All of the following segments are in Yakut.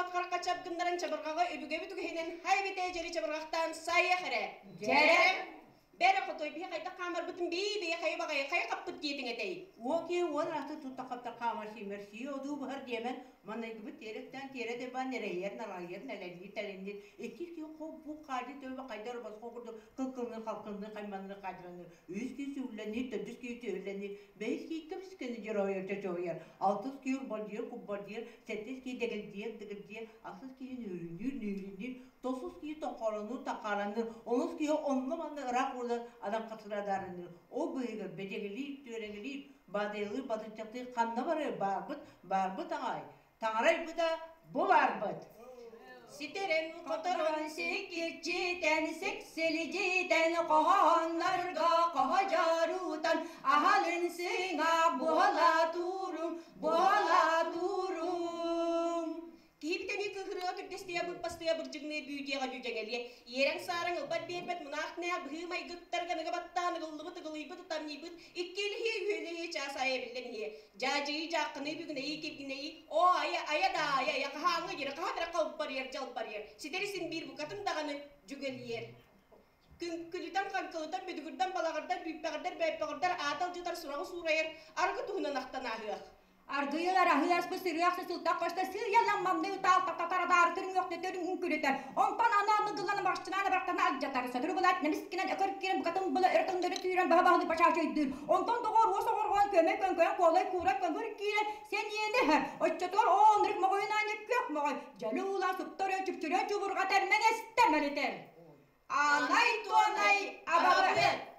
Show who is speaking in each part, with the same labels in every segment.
Speaker 1: уот харахха чап гыннаран чабырҕаҕы өбүгэбит үгэһинэн хай эбэтээ дьэри чабырҕахтаан сайыах эрэ.
Speaker 2: Дьэрэ!
Speaker 1: Бэрэ хотой биһи хайдах хаамарбытын бии-бии хайа баҕайы хайа хаппыт диэтиҥ этэй?
Speaker 2: Уоки уон аты тутта хапта хаамар сиимэр сии одуу быһар диэмэн манайгыбыт тиэрэттэн тиэрэ дебан эрэйэр нарайар нэлэлиир тэлиннир иккис киһи хол бу хаадьы төбө хайдар босхо курдук кылкылныр халкынныр хайманныр хаадьыланыр үс киһи сүгүллэнир төрдүс киһи түһүллэнир бэһис киһи көмүскэни дьоройор чочоһуйар алтыс киһи урбалдьыйар куббалдьыйар сэттис киһи дэгэлдьийэр дыгырдьыйар ахсыс киһи нүрүннүүр нүрүннүүр тосус киһи тоҥхоронуур тахааранныыр онус киһи онно-манна ыраах уурдан адаҥхатырадаарынныыр ол быыһыгар бэдьэҥилиир түөрэҥилиир баадайылыыр батынчахтыыр ханна барыай баарбыт баарбыт аҕай таҥарайбыта бу баарбыт
Speaker 1: Ситэрэн хоторон сиккирчитэн сиксилидьитэн хоһооннорго хоһодьоруутан аһалын сыҥаах буола туурум буола туурум Киһибит эмиэ кыыһырыа түрдэстийэ быппастыйа бырдьыгыныы бүүдиэҕэ дьүдьэҥэлиэ. Иэрэҥ-саараҥ ылбат биэрбэт мунаах-нээх быһыы-майгыттарга ныга баттаан ыгыллыбыт ыгылыйбыт ытамньыйбыт икки илиһиэ үһүөлэһиэ чаас аайы эбиллэн иһиэ. Дьаадьыйыы дьааххыныы бүгүнэйии киргинэйии оо айа айа да айа айа хаһааҥҥа диэри хаһан эрэ халбарыйар дьалбарыйар ситэри син биир букатын даҕаны дьүгэлийэр. Күҥкүлүтэн хаҥкылытан бүдүгүрдэн балаҕырдар бүүппэҕирдэр бөөппөҕүрдэр аата алдьатар сураҕы суурайар аргы туһунан ахтан ааһыах.
Speaker 3: Аргыйылар аһыы-аспыт сырыах сылтах көстө сыыйалан манны ытаал татарадаары түрүҥүөхтэ үҥкүрүтэр. Онтон аны аныгылан маршынан абартана алдьатар. Сотору булаат немискинэн өкөр киирэн букатын была өрө төҥнөрү түүрэн баһа баһылы бачаачайдыыр. Онтон доҕор уос оҕорҕоон көмө көҥкөйөн куолай куура көҥүр киирэн сэниэни иһэр. Оччотугар ооннурик моҕойун аанньа күөх моҕой. Дьөлү уулаа суптары чүпчүрэ чубурҕатар мэҥэстэ мэлитэр.
Speaker 1: Аанай туонай абабыт!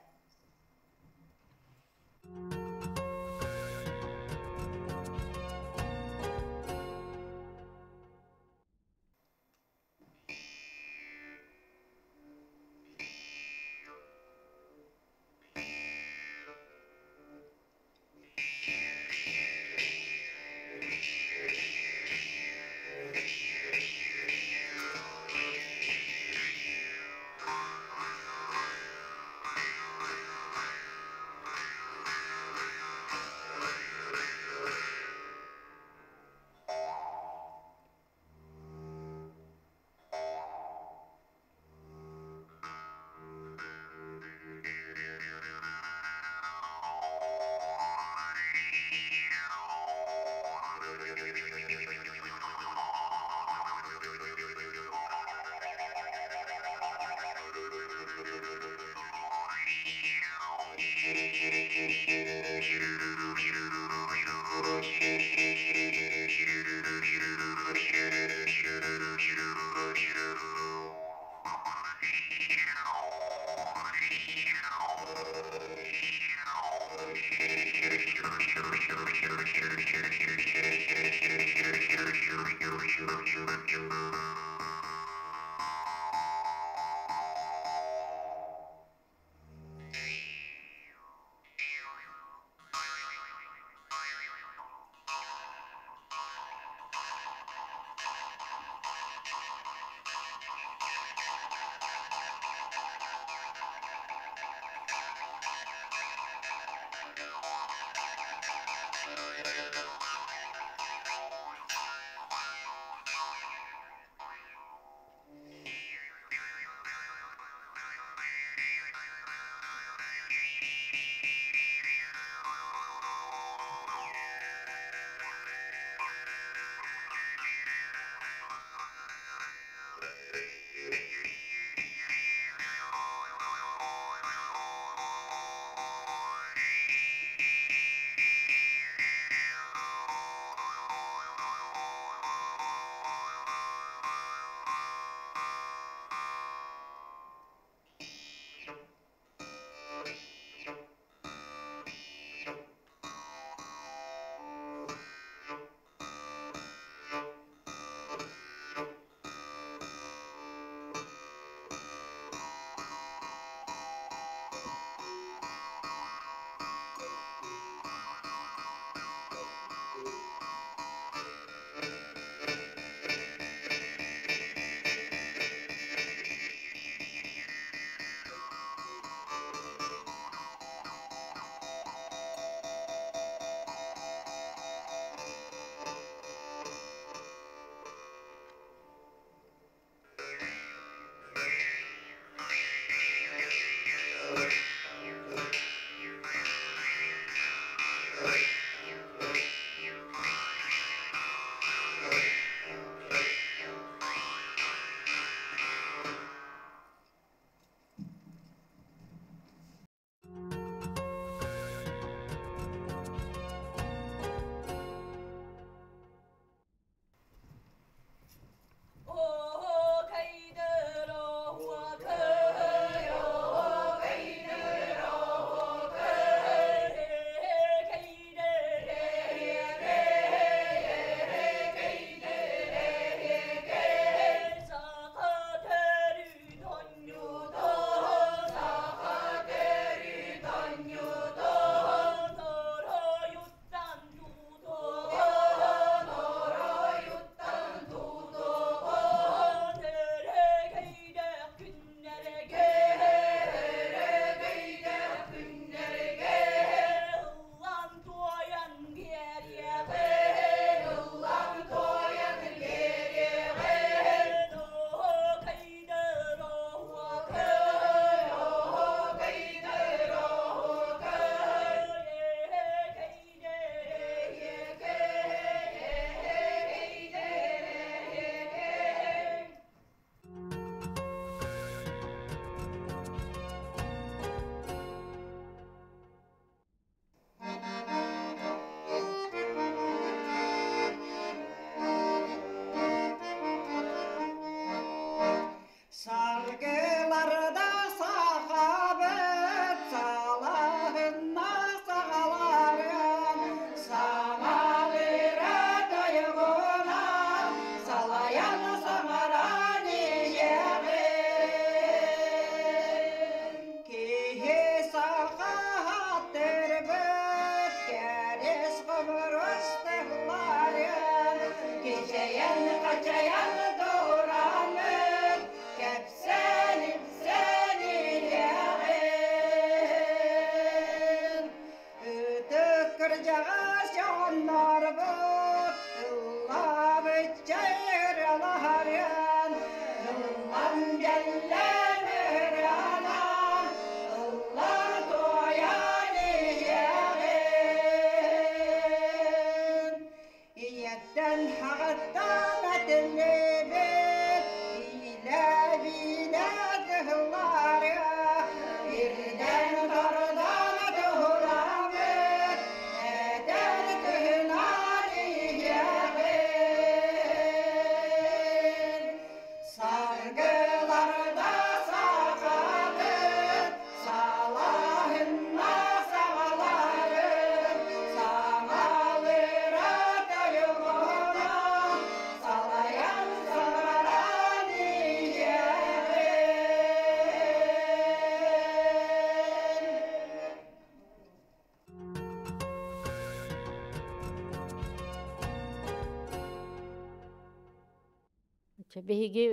Speaker 4: Биһиги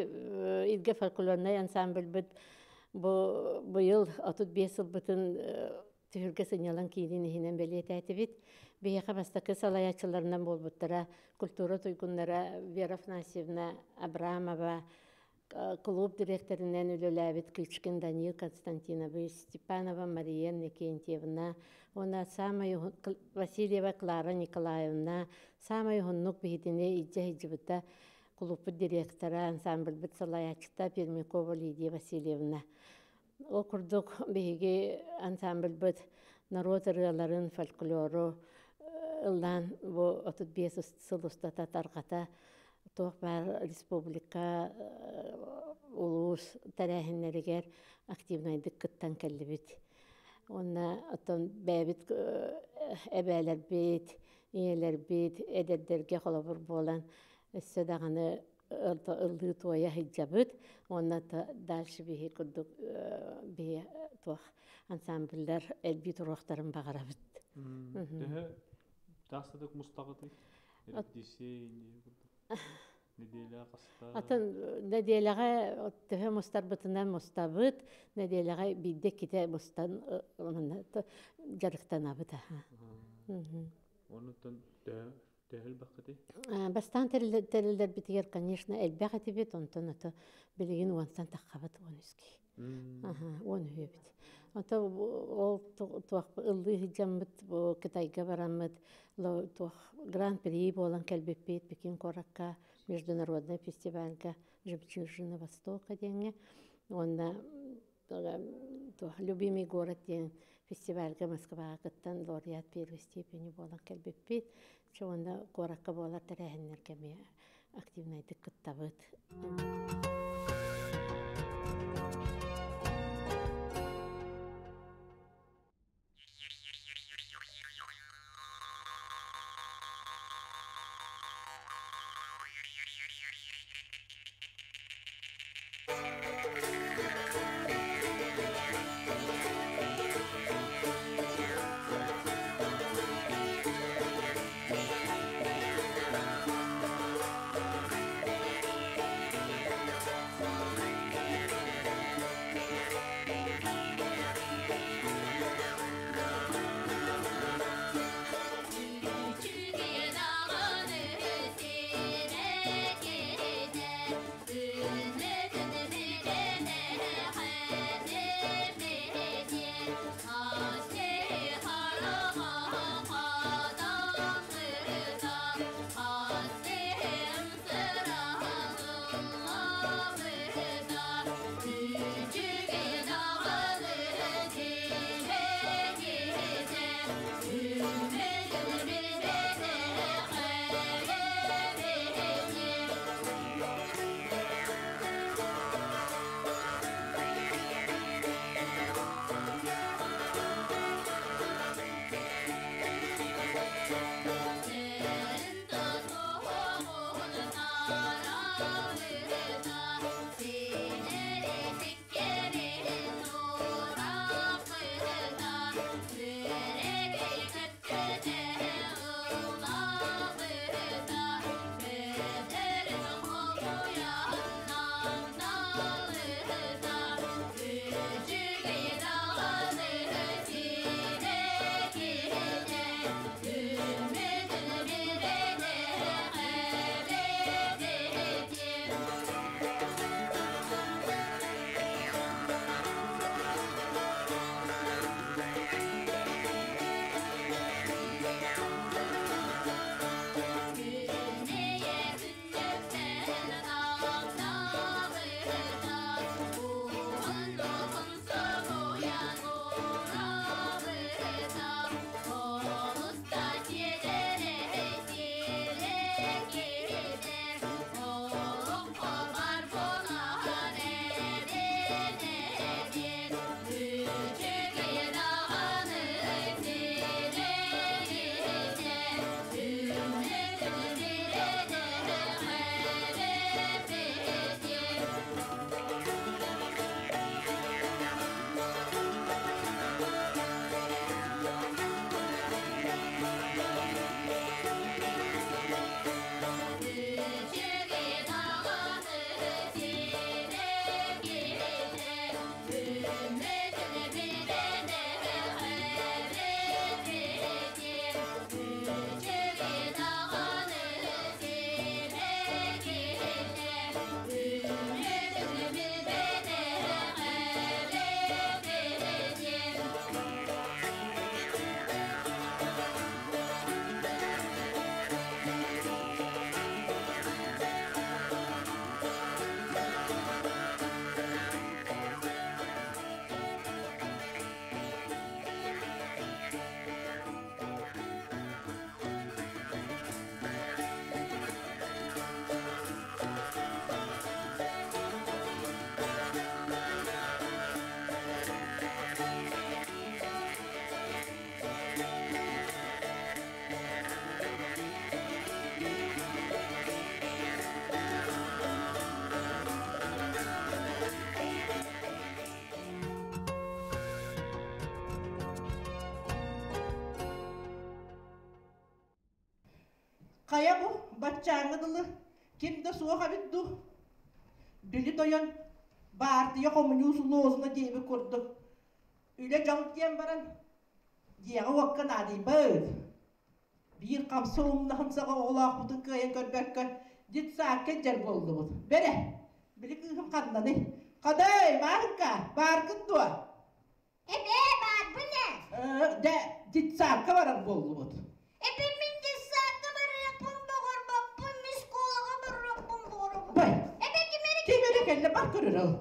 Speaker 4: Илгэ фольклорнай ансамбльбыт бу быйыл 35 сылбытын түһүлгэ сынньалаҥ киинин иһинэн бэлиэтээтибит. Биһиэхэ бастакы салайааччыларынан буолбуттара культура туйгуннара Вера Афанасьевна Абрамова, клуб дириэктэринэн үлэлээбит Кычкин Данил Константинович, Степанова Мария Иннокентьевна уонна саамай Васильева Клара Николаевна саамай уһуннук биһитини илдьэ сылдьыбыта клубпут директора, ансамбльбыт салайааччыта Пермякова Лидия Васильевна. Ол курдук биһиги ансамбльбыт норуот ырыаларын, фольклору ыллаан бу 35 сыл устата тарҕата туох баар республика, улуус тэрээһиннэригэр активнайдык кыттан кэллибит. Уонна оттон бэйэбит эбээлэрбит, ийэлэрбит эдэрдэргэ холобур буолан өссө даҕаны ыллыы туойа сылдьабыт уонна дальше биһи курдук биһи туох ансамбльдар элбии туруохтарын баҕарабыт.
Speaker 5: Төһө таастадык мустаҕытый? Нэдиэлэ хаста?
Speaker 4: Атын нэдиэлэҕэ төһө мустарбытынан мустабыт, нэдиэлэҕэ биирдэ иккитэ мустан дьарыктанабыт.
Speaker 5: Онуттан төһө Төһө элбэххитий?
Speaker 4: Бастаан тэриллэрбитигэр, конечно, элбэх этибит, онтон ото билигин уонтан таххабыт уон үскэй. Уон үһүөбүт. Ото ол туох ыллыы сылдьаммыт бу Кытайга бараммыт туох гран-при буолан кэлбиппит Пекин куоракка международный фестивальга «Жемчужина Востока» диэҥҥэ уонна туох «Любимый город» диэн фестивальга Москваҕа кыттан лауреат первой степени буолан кэлбиппит. Чэ уонна куоракка буолар тэрээһиннэргэ эмиэ активнайдык кыттабыт.
Speaker 2: Хайа бу, баччааҥҥа дылы ким да суох эбит дуу? Били тойон баартыйа хомуньуус лозуна диэбит курдук үлэ дьол диэн баран дьиэҕэ-уокка наадыйбыт. Биир хамса умнаһын саҕа оҕолоохпутун кыайан көрбөккө детсадка илдьэр буоллубут. Бэрэ, били кыыһым ханнаный? Хадай, Маарынка, бааргын дуо?
Speaker 6: Эбээ, баарбын ээ.
Speaker 2: Дэ, детсадка барар буоллубут.
Speaker 6: Эбэ мин детсадка барыахпын боҕорбоппун, мин школаҕа барыахпын боҕоробун.
Speaker 2: Бай,
Speaker 6: Эбэ ким эрэ
Speaker 2: ким эрэ кэллэ бар көрөр ол.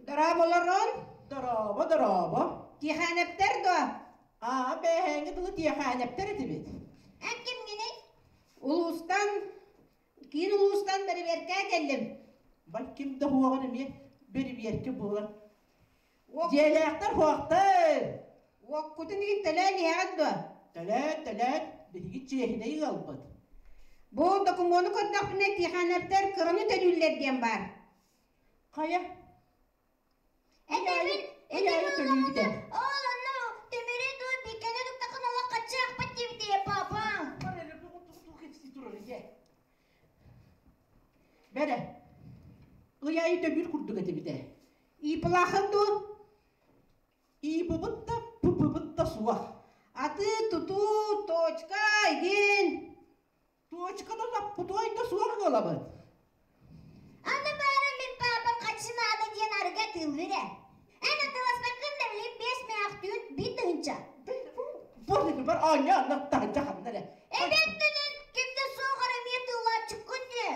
Speaker 1: Дорооболорун,
Speaker 2: Дорообо, дорообо.
Speaker 1: Тихоновтар дуо?
Speaker 2: Аа, бээһээҥҥи дылы Тиэхээнэптэр этибит.
Speaker 6: Эн кимҥиний?
Speaker 1: Улуустан, киин улуустан бэрэбиэркэ кэллим.
Speaker 2: Бай ким да хуоҕун эмиэ бэрибиэркэ буолар. Дьиэлээхтэр хуохтар.
Speaker 1: Уоккутун иһин төлөөн иһэҕит дуо?
Speaker 2: Төлөөн, төлөөн, биһиги чиэһинэй ыалбыт.
Speaker 1: Бу докумуону көрдөхпүнэ Тихоновтар кыраны төлүүллэр диэн баар.
Speaker 2: Хайа?
Speaker 6: Этэбин,
Speaker 2: Ыйаайы
Speaker 6: этим
Speaker 2: төлүүбүтэ.
Speaker 6: Ол онно тимири дуу бикени туттахын ола хаччаахпыт диэбитэ папа.
Speaker 2: Бэрэ, ыйаайы төлүүр курдук этибитэ.
Speaker 1: Иплахын дуу?
Speaker 2: Иипыбыт да, пыпыбыт да суох.
Speaker 1: Атыы-тутуу, точка, игин.
Speaker 2: Точканы лаппытуой да суох ыалабыт.
Speaker 6: Аны баара мин папам хаччынаада диэн арыга тыыллыр ээ. Эн атыласпаккын да билин биэс мөөхтүүн биир тыһынча.
Speaker 2: Бу бар оонньоо анна таһынча ханна эрэ.
Speaker 6: Эбэттэнэн ким да суох эрэ эмиэ тыллааччыккын дии.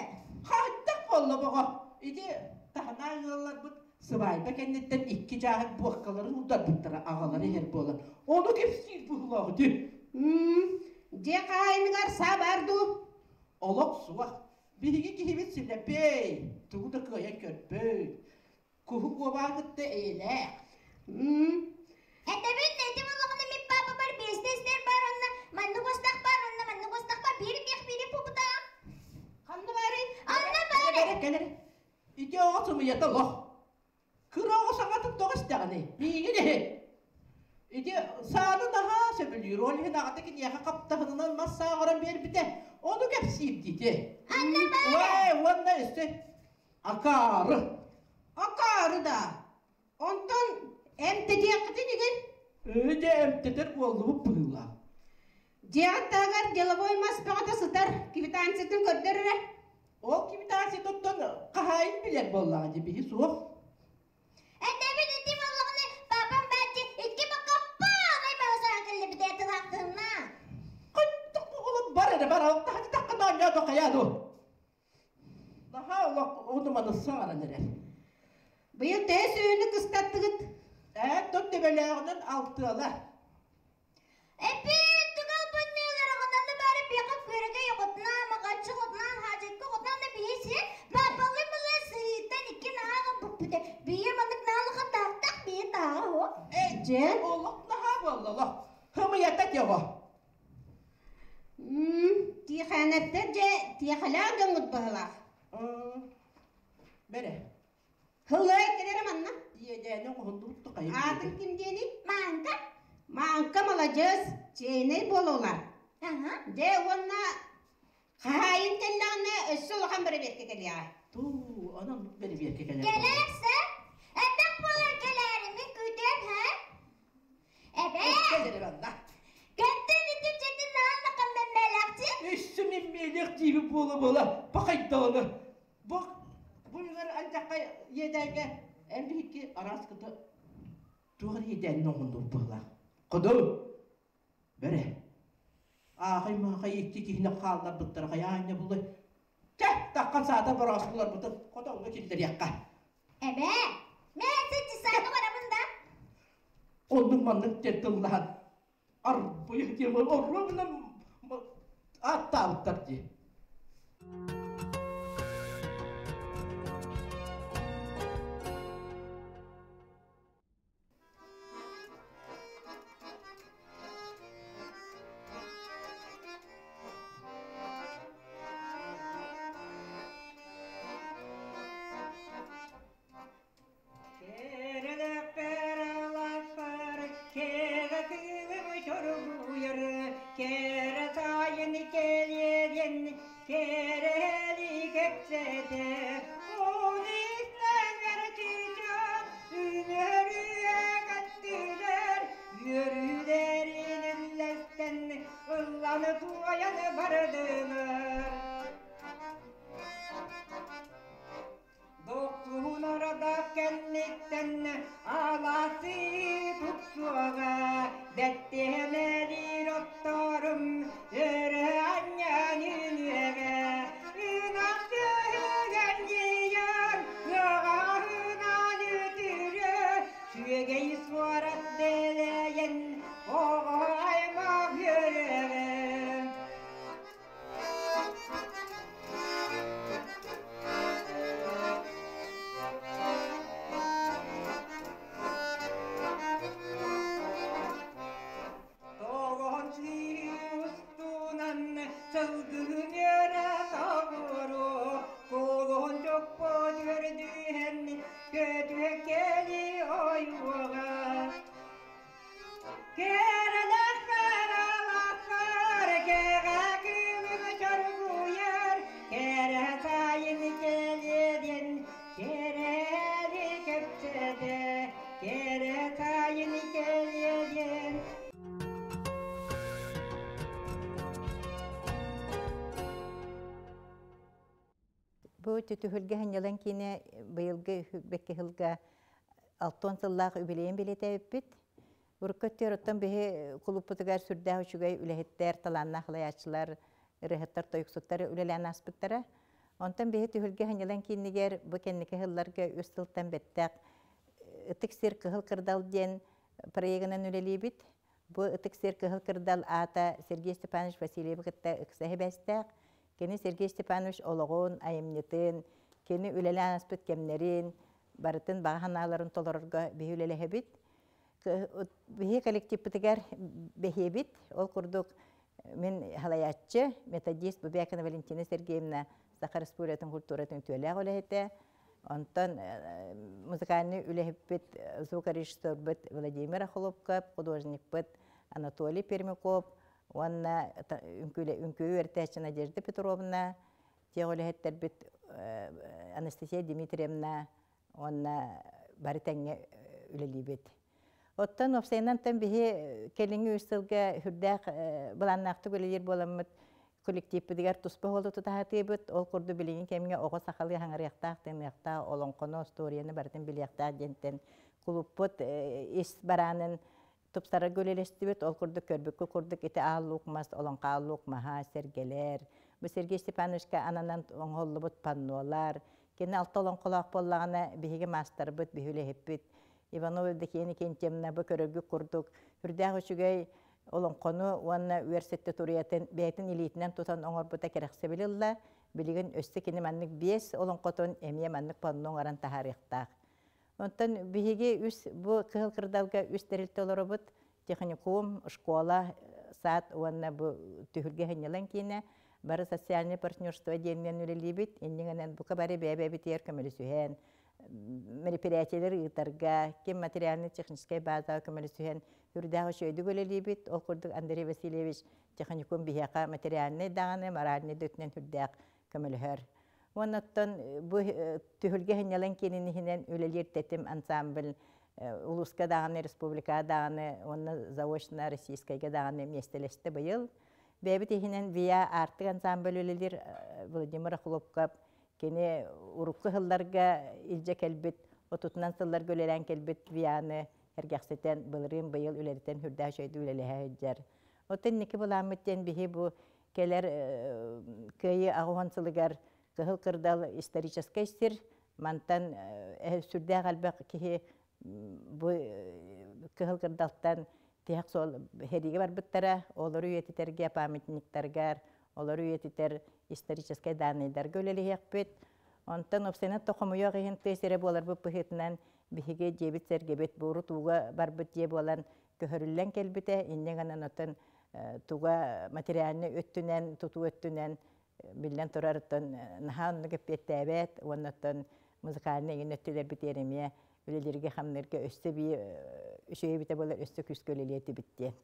Speaker 2: Хайдах буолла боҕо? Ити таһынаа ыалларбыт сыбаайба кэнниттэн икки дьааһык буоккаларын ударбыттара аҕалара иһэр буолан. Ону кэпсиир быһыылаах дии.
Speaker 1: Дьиэ хаһаайыныгар саа баар дуу?
Speaker 2: Олох суох. Биһиги киһибит силэпэй, тугу да кыайан көрбөт. Куһу куобаа кытта эйэлээх.
Speaker 6: Этэбин, этим олоҕуна мин папабар биэстэ истэр бар онно маннык устах бар онно маннык устах бар биир биэх биири пупута.
Speaker 1: Ханна баарый?
Speaker 6: Анна баар.
Speaker 2: Кэлэр, кэлэр. Ити оҕо сымыйата олох. Кыра оҕо саҥатын тоҕо истэҕиний? Миигин иһит. Ити сааны наһаа сөбүлүүр, ол иһин аҕата киниэхэ хаптаһынынан мас сааҕыран биэрбитэ. Ону кэпсиир диити.
Speaker 6: Анна баар.
Speaker 2: Уэй, уонна өссө акаары.
Speaker 1: Акаары да. Онтон эмтэтиэххитин игин?
Speaker 2: Өөдө эмтэтэр буоллубут быһыылаах.
Speaker 1: Дьиэҕит таһыгар деловой мас бөҕөтө сытар, квитанциятын көрдөр эрэ.
Speaker 2: Ол квитанциятыттан хаһаайын билэр буоллаҕа дии, биһи суох.
Speaker 6: Этэбин ити буоллаҕына папам бааччы икки бакаппаанай баҕасаан кэллибитэ тылаахтыһынна.
Speaker 2: Хантах оҕолор бар эрэ бар, алтаһа таххын оонньоото хайаа дуу. Наһаа олох ону-маны саҥаран эрэр.
Speaker 1: Быйыл төһө сүөһүнү кыстаттыгыт?
Speaker 2: Ээ, тот төбөлөөҕүнэн алтыала.
Speaker 6: Эппит тугал бунныыларыгынан бары биэхэ күөрэгэй оҕотуна, маҕаччы оҕотуна, хаадьыкка оҕотуна да биһи папалы была сыйтан икки нааҕа буппута. Бие маннык наалаха таахтах бие тааҕа хо.
Speaker 2: Э,
Speaker 1: Дьэ?
Speaker 2: Олох наһаа буолла олох. Хымыйата диэҕо.
Speaker 1: Тиэхэнэттэр дьэ тиэхэлээх дьоҥҥут быһылаах.
Speaker 2: Бэрэ.
Speaker 1: Һыллай кэлэрэ манна.
Speaker 2: Иэдээни оҥоһуллубут хайа.
Speaker 1: Аатын ким диэний?
Speaker 6: Маанка.
Speaker 1: Маанка маладьыас, чээнэй буолулар.
Speaker 6: Аха.
Speaker 1: Дьэ уонна хаһаайын кэллэҕинэ өссө улахан бэрэбиэркэ кэлиэҕэ.
Speaker 2: Туу, онон бэрэбиэркэ кэлэр.
Speaker 6: Кэлэрсэ? Эбэх буолар кэлээри мин күүтүөм һэ? Эбээ!
Speaker 2: Кэлэр манна.
Speaker 6: Кэттин ити дьэтин нааллахан мэммэлэхчи?
Speaker 2: Өссө мэммэлэх дииби буола-буола пахайдаҕына. Бу бу үгэр альдахха иэдээҥҥэ эн биһикки араас кыта туох иэдээнин оҥоннур быһылаах. Кодо бэрэ. Аахай-маахай икки киһини хаалларбыттара хайаанньа булай. Чэ, таххан саата бороосуларбытын хотоҥҥо киллэриэххэ.
Speaker 6: Эбээ, мэ сыччысааны барабын да?
Speaker 2: Оннук маннык диэн тыллаһан арбыйа диэн оруобунан ааттаабыттар дии.
Speaker 1: Кэрэ кыылым чоргуйар, кэрэ сайын кэлиэҕэ. кэпсэтэ. Он истэҥэр чыычаах үнөрүө кэттилэр, үөрүүлэрин үллэстэн ылланы туойан бардылар. Дохсуһунара да кэнниттэн алаасы тупсуоҕа, бэттиһэмэлиир отторум өрө анньан үнүөҕэ. Ынах сүөһүгэн дьиийэн, ыаҕаһынан үтүрү, сүөгэй суорат дэлэйэн, оҕо аймах үөрүөҕэ. Тоҕон устунан сылгыһын үөрэ тоҕуру, кулун чоппот үөрдүһэн көтүө кэли ойуоҕа. Кэрэлэххэр алаххар кэҕэ кыылын чоргуйар, кэрэ сайын кэлиэдин кэрэли кэпсэтэ, кэрэ сайын кэлиэдин.
Speaker 7: Бу түһүлгэ сынньалаҥ киинэ быйылгы бэкки сылга алтон сыллаах үбүлүйүн билитэбиппит. Урукку өттүгэр оттон биһи кулуппутугар сүрдээх үчүгэй үлэһиттэр, талааннаах халайааччылар, ырыаһыттар, тойуксуттар үлэлээн ааспыттара. Онтон биһи түһүлгэ сынньалаҥ киинигэр бу кэнники сылларга үс сылтан бэттэх Ытык сир Кыһыл Кырдал диэн проегынан үлэлиибит. Бу Ытык сир Кыһыл Кырдал аата Сергей Степанович Васильевы кытта ыкса сибээстээх. Кини Сергей Степанович олоҕун, айымньытын, кини үлэлээн ааспыт кэмнэрин, барытын баҕа санааларын толорорго биһи үлэлэһэбит. Биһи коллективпытыгар бэһиэбит. Ол курдук мин халайааччы, методист Бубякина Валентина Сергеевна Саха Республикатын культуратын үтүөлээх үлэһитэ. Онтон музыкальный үлэһиппит, звукорежиссербыт Владимир Охлопков, художникпыт Анатолий Пермяков уонна үҥкүү үөрэтээччи Надежда Петровна, тех үлэһиттэрбит Анастасия Дмитриевна уонна бары тэҥҥэ үлэлиибит. Оттон уопсайынан биһи кэлиҥҥи үс сылга сүрдээх былааннаахтык үлэлиир буоламмыт коллективпытыгар туспа уолу тутаһатыыбыт. Ол курдук билигин кэмҥэ оҕо сахалыы хаҥарыахтаах, тыыныахтаах, олоҥхону, остуоруйаны барытын билиэхтээх диэнтэн кулуппут ис бараанын тупсарарга үлэлэстибит. Ол курдук көрбүккэ курдук ити аал луук мас, олоҥхо аал луук маһа, сэргэлэр, бу Сергей Степановичка ананан оҥоһуллубут паннолар, кини алта олоҥхолоох буоллаҕына биһиги маастарбыт, биһи үлэһиппит Иванова Евдокия Никентьевна бу көрөргүт курдук сүрдээх үчүгэй олоҥхону уонна үөр сэттэ туруйатын бэйэтин илиитинэн тутан оҥорбута кэрэхсэбил ылла. Билигин өссө кини маннык биэс олоҥхотун эмиэ маннык панно оҥорон таһаарыахтаах. Онтон биһиги үс бу Кыһыл Кырдалга үс тэрилтэ олоробут. Техникум, школа, сад уонна бу түһүлгэ сынньалаҥ киинэ бары социальное партнерство диэнинэн үлэлиибит. Иннинэн бука бары бэйэ-бэйэбитигэр көмөлөсүһэн, мероприятиелар ыытарга, ким материально-техническэй базаҕа көмөлөсүһэн үрдээх үчүгэйдик үлэлиибит. Ол курдук Андрей Васильевич техникум биһиэхэ материальнай даҕаны, моральнай да өттүнэн үрдээх көмөлөһөр. Уонна оттон бу түһүлгэ сынньалаҥ киинин иһинэн үлэлиир Тэтим ансамбль улууска даҕаны, республикаҕа даҕаны уонна заочно российскайга даҕаны миэстэлэстэ быйыл. Бэйэбит иһинэн ВИА Аартык ансамбль үлэлиир Владимир Охлопков кини урукку сылларга илдьэ кэлбит, отутунан сылларга үлэлээн кэлбит ВИА-ны эргэхситэн былырыын быйыл үлэлэтэн үрдээх үчүгэйдик үлэлэһэ сылдьар. Оттон инники былааммыт диэн биһи бу кэлэр Кыайыы аҕыс сылыгар Кыһыл Кырдал историческай сир, мантан сүрдээх элбэх киһи бу Кыһыл Кырдалтан тиһэх суол сэриигэ барбыттара, олору үйэтитэргэ памятниктаргар, олору үйэтитэр историческай дааннайдарга үлэлэһиэхпит. Онтон уопсайынан хомойуох иһин тыа сирэ буоларбыт быһыытынан биһиги дьиэбит-сэргэбит бууру тууга барбыт дьиэ буолан көһөрүллэн кэлбитэ. Инньэ гынан оттон туга материальнай өттүнэн, тутуу өттүнэн биллэн турар оттон наһаа оннук эппиэттээбэт уонна оттон музыкальнай эҥин өттүлэрбитигэр эмиэ үлэлииргэ-хамныырга өссө бии үчүгэй эбитэ буолар өссө күүскэ үлэлиэ этибит диэн.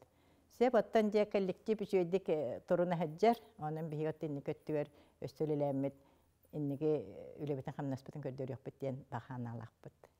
Speaker 7: Сөп оттон дьэ коллектив үчүгэйдик туруна сылдьар, онон биһиги оттон инники өттүгэр өссө үлэлээммит Инники үлэбитин хамнаспытын көрдөрүөхпүт диэн баҕа санаалаахпыт.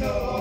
Speaker 8: Yo.